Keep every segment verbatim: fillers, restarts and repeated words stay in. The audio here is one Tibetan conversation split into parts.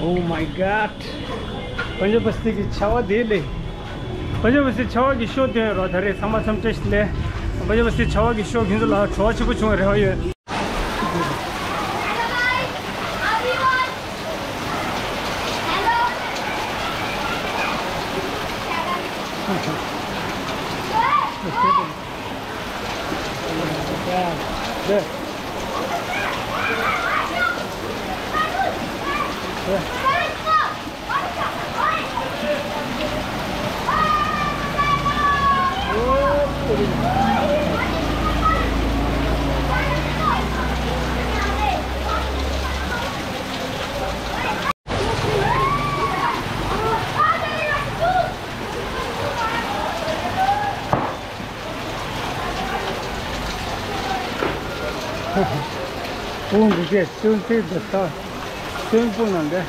Oh my God. པན་ཇབ་བསྟི་གི་ཆར་པ་དེ་ལས། པན་ཇབ་བསྟི་ཆར་པ་གི་ཤོ་སྟོན་རོགས། ད་རེས་ཚང་མ་འཚམས་བཀྲ་ཤིས་བདེ་ལེགས། པན་ཇབ་བསྟི་ཆར་པ་གི་ཤོ་ཁྱེད་ཚོ་ལ་བྲོ་བ་ཆེན་པོ་བྱུང་བའི་རེ་བ་ཡོད། ཁོང་འདི་གས་སྟོན་ཚེ་འདི་ལྟ། སྟོན་པོ་ནང་འདི།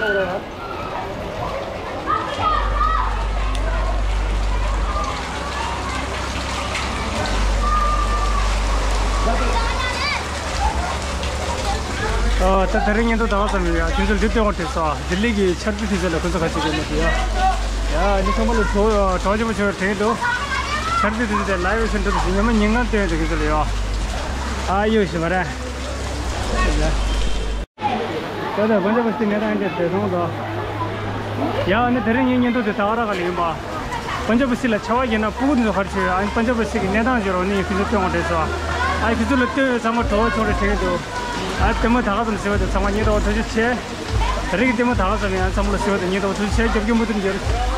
ཨ། ད་དེ་རིང་ཉིན་ཐོ་ད་ག་ཙམ་ཡོད་ཡ། ཁྱོད་ཚོ་འདི་སྟོན་དགོས་དྲན་སོང་། ལྡི་ལི་གི་ཆར་དུས་དུས་ཚོད་ལ་ཁོ་ཚོ་ག་ཅིག་ཡོད་མེད་དེ་ཡ། ཡ། འདི་ཚང་མ་ལ་གྲོགས་གྲོགས་ཆེན་པོ་ཆོས་དྲན་འདུག་ཆར་དུས་དུས་ཚོད་ལ་ཡོད་ཕྱིན་འགྲོ་དུས་ཉི་མ་ཉིན་གང་སྟོན་ཡོད་དེ་ཁྱོད་ཚོ་ལ་ཡ། ཨ་ཡོད་ཤི་མ་རེད། ད་ལྟ་པན་ཇབ་བསྟི་གནས་སྟངས་དེ་བཟོས་སོང་ལ། ཡ། ཨ་ནི་དེ་རིང་ངའི་ཉིན་ཐོ་དེ་ད་ག་རང་ག་ལ་ཡིན་པ། པན་ཇབ་བསྟི་ལ་ཆར་པ་བརྒྱབ་ན་སྤུ་གུ་འདི་ཚོ་ག་རེ་བྱེད། ཨ་ནི་པན་ཇབ་བསྟི་གི་གནས་སྟངས་བརྗོད་རོགས་ནི་ཡིན། ཁྱོད་ཚོ་སྟོན་དགོས་དྲན་སོང་། ཨ་ནི་ཁྱོད་ཚོ་ལ་སྟོན་ཡོད་ཚང་མ་གྲོགས་ཆུང་རེ་དྲན་གྱི་འདུག་ཨ་ལྟད་མོ་ད་ག་ཙམ་གཟིགས་པ་དེ་ཚང་མ་ཉིན་ཐོ་ཐུགས་རྗེ་ཆེ། དེ་རིང་གི་ལྟད་མོ་ད་ག་ཙམ་ཡང་ཚང་མ་ལ་གཟིགས་པ་དེ་ཉིན་ཐོ་ཐུགས་རྗེ་ཆེ། རྒྱབ་སྐྱོར་མུ་མཐུད་རྒྱབ།